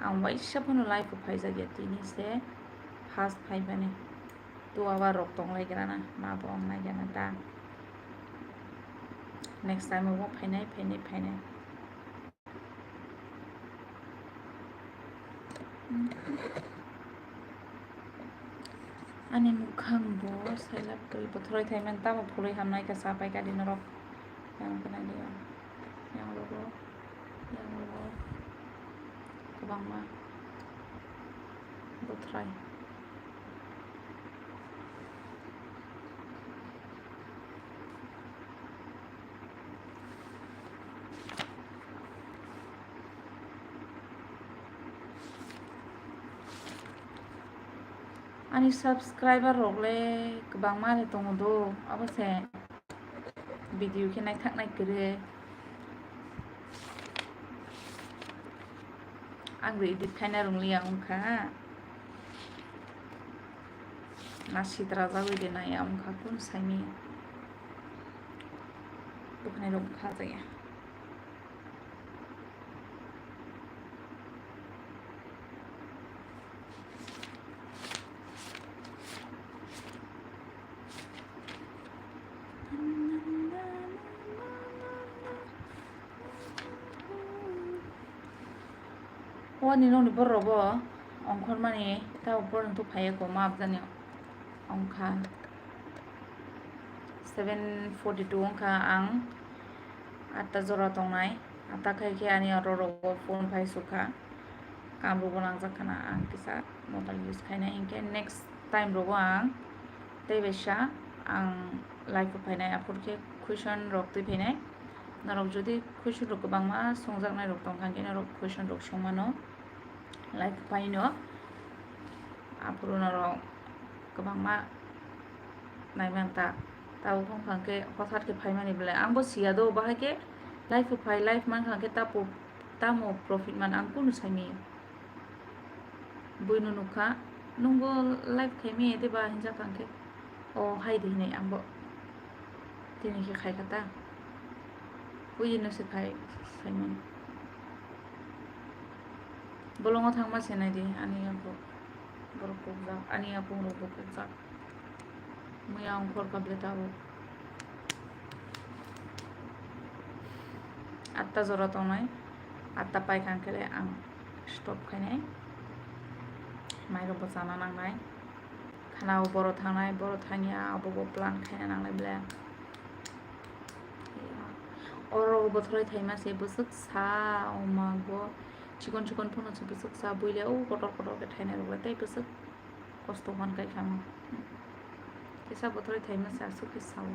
Ang waisa phano live o phaijak ya tini se first phaimani. Tu aba rok tong lai gra na, ma bo ong nai gra na ta. Next time o phainai, phainai, phainai. Ani mukhang bo sailap kwrwi bothoroi thaiman tamo phulwi hamnai khe cha pai kadi norok. Yang khe nai di, yang rogo, yang rogo kwbangma bothoroi. Ani subscriber rok le kwbangma le tongo do, abo se video khe naithak nai kwrwi. Ang bo edit khaina rwngliya wngkha. Na sitra jagwi de nai ang wngkha kun saimaya. Bwkhanai rok wngkha jaya. O ni nokni borok bo ongkhormani ta borok phaiya koma abjani ongkha. Seven forty two ongkha, ang atta jora tongnai. Atta khai khe ani oro rogo phone phai sukha. Kamrok bo nangjak khana, ang kisa mobile use khainai hinkhe next time rogo ang tei bai sa ang live o phainai, aphuru khe question rok twi phainai. Norok jodi question rok kwbangma swngjaknai rok tongkha, hinkhe norok question rok swngmano live o phaino. Aphuru norok kwbangma naimanta. Tabuk wngkha khe hothat khe phaimani belai. Ang bo siya do, bahai khe live o phai, live mankha khe tapo, tamo profit man ang kunu saimaya. Buino nukha, nwngbo live khaimaya tei ba hinjak kha khe. O hai di hinwi ang bo tini khe khai kha ta. Buino se khai saimani. Bolongo thangma se nai di, ani yago borok kukjak, ani yapung rok bo kukjak. Muya ongkhor kha ble tabuk. Atta jora tongnai, atta paikha khe le ang stop khainai. Mairok bo chana nangnai. Khana o boro thangnai, boro thangya, abo bo plan khaina nangnai ble. Oro bo bothoroi thaima se bwswk sa, o ma bo chikon chikon phano se bwswk sa, buile o kotor kotor khe thainai rok le tei bwswk kosto hwn kai kha mo. Kisa bothoroi thaima se aswk khe sa o.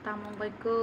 Tamung bai ko.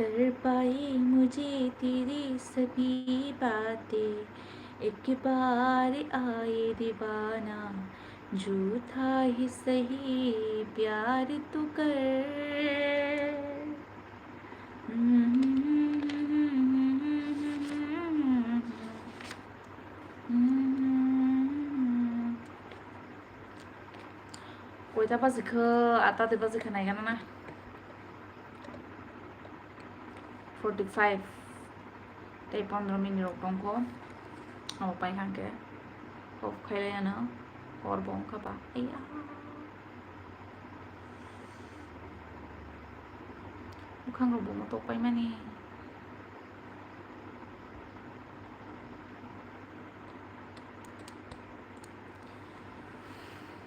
तड़पाए मुझे तेरी सभी बातें, एक बार आए दीवाना, झूठा ही सही प्यार तू कर। Koita baji kho, ata de baji kho naigana na. Forty five. Tei pondro minute rok tongkho. Abo pai hwnkhe off khailai ano. Hor bo wngkha ba. Aiya. Bukhang rok bo motok paimani.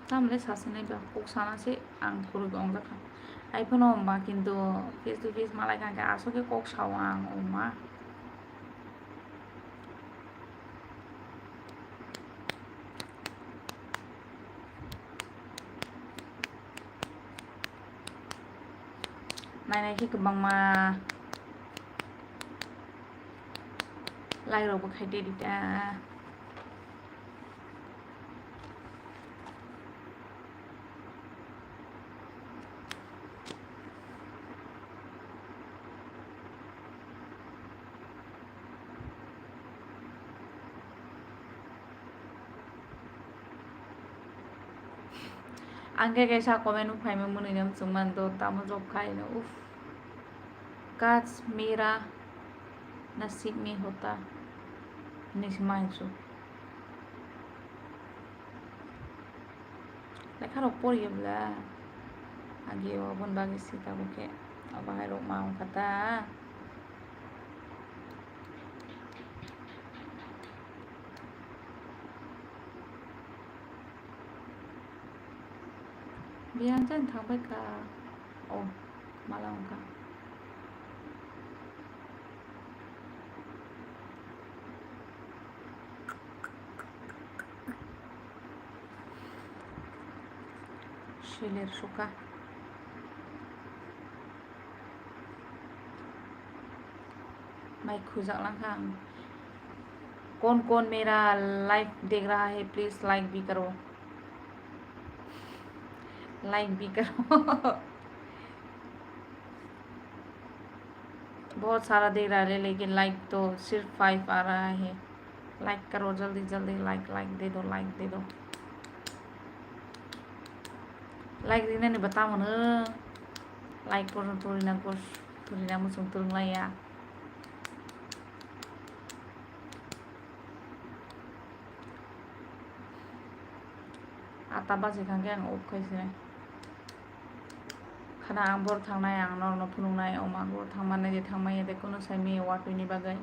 Tamle sasinai ba kok sana se ang khorok ongjakha. Ai phano ma kintu face to face malai kha khe aswk khe kok sao ang oma. Nainai khe kwbangma like rok bo khai de di ta. Ang khe kaisa comment bo phaima mwnwi no muchung mani do, tamo job khai no, uff. Kaj mera nasib mein hota hinwi se ma hinsu. Lekha rok poriya bwla. Agi o aboni bagwi se tabuk khe. Abo hai rok ma wngkha ta. Biyang jan thangbai ka. Oh, mala wngkha. Seler suka. Mai khujak langkha ang. कौन कौन मेरा लाइव देख रहा है, please like भी करो, लाइक भी करो। बहुत सारा देख रहा है, लेकिन लाइक तो सिर्फ फाइव आ रहा है। लाइक करो जल्दी जल्दी, लाइक, लाइक दे दो, लाइक दे दो। Like rinani bata mano. Like porno to rina gos, to rina muchung twrwng laiya. Ata baji kha khe ang off khai sinai. Khana ang bor thangnai, ang norokno phunuknai, o ma bor thangmani de thangmani de kunu sai maya watwi ni bagwi.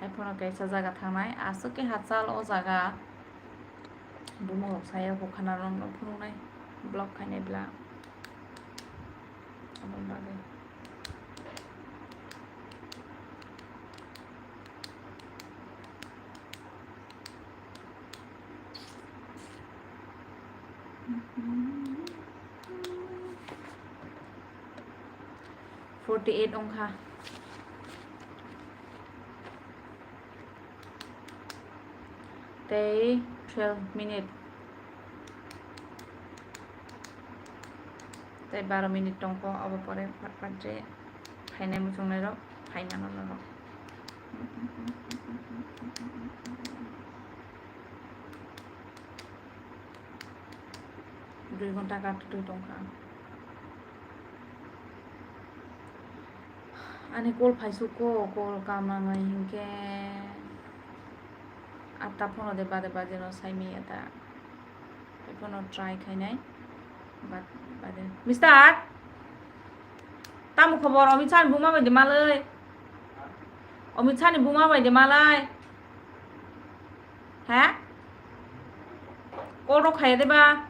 Hai phano kaisa jaga thangnai, aswk khe hachal o jaga. Bumung rok saya kho khana norokno phunuknai, vlog khainai bla. Aboni bagwi. Forty eight wngkha. Tei twelve minute. Tei baro minute tongkho, obo pore pat pat je phainai muchungnairok phainano norok. Dui ghonta kattwi tongkha. Ani call phaisukgo, call kam nangnai hinkhe atta phone de bade bade no sai manya ta. Phone try khainai. Bad, bade. Mister, tamo khobor? Amit Shah ni buma bai de malai. Amit Shah ni buma bai de malai. He? Call rok khaya de ba?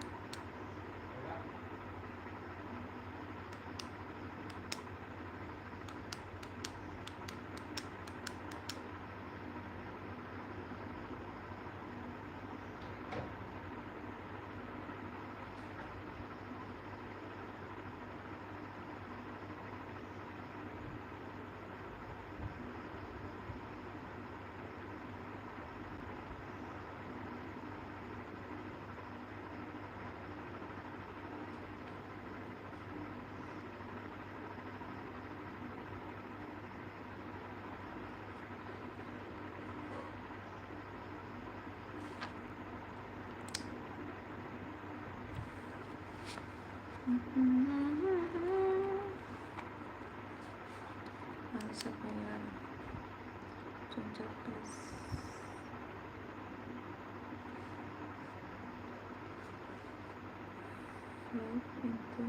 Five into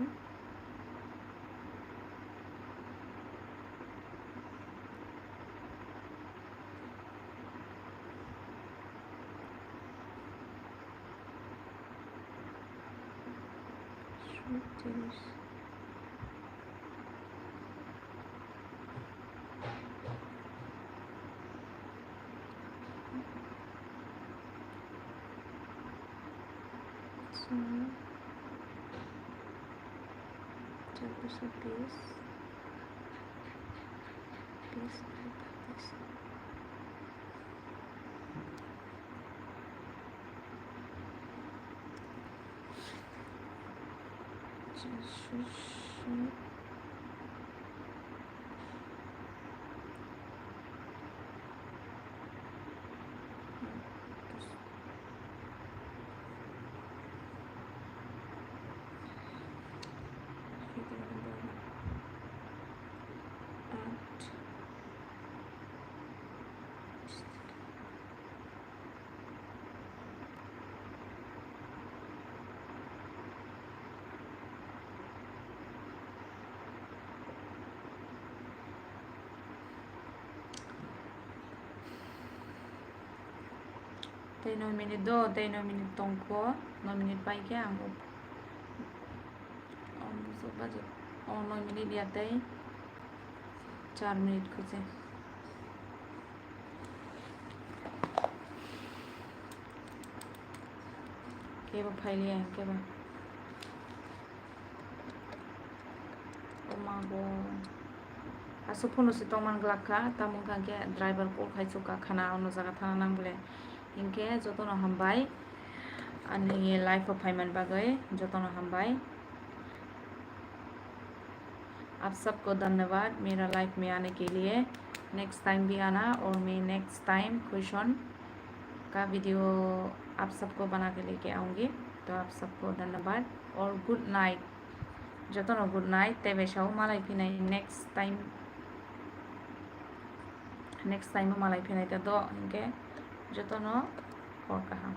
Sweet juice. So, chapter so please, please, please. Tei noi minute do, tei noi minute tongkho, noi minute pai khe ang o, o, o noi minute ya tei char minute kho se. Kebo phailiya, kebo. Omago. Aswk phano se tongman glak kha, tamo wngkha khe driver call khai chuk kha khana, ono jaga thana nang bole. Hinkhe jotono hambai. Ani live o phaiman bagwi jotono hambai. आप सबको धन्यवाद मेरा लाइफ में आने के लिए। Next time भी आना और मैं नेक्स्ट टाइम क्वेश्चन का वीडियो आप सबको बना के लेके आऊँगी। तो आप सबको धन्यवाद और good night. Jotono good night, tei bai sao malai phinai next time, next time o malai phinai ta do, hinkhe jotono hor kaham.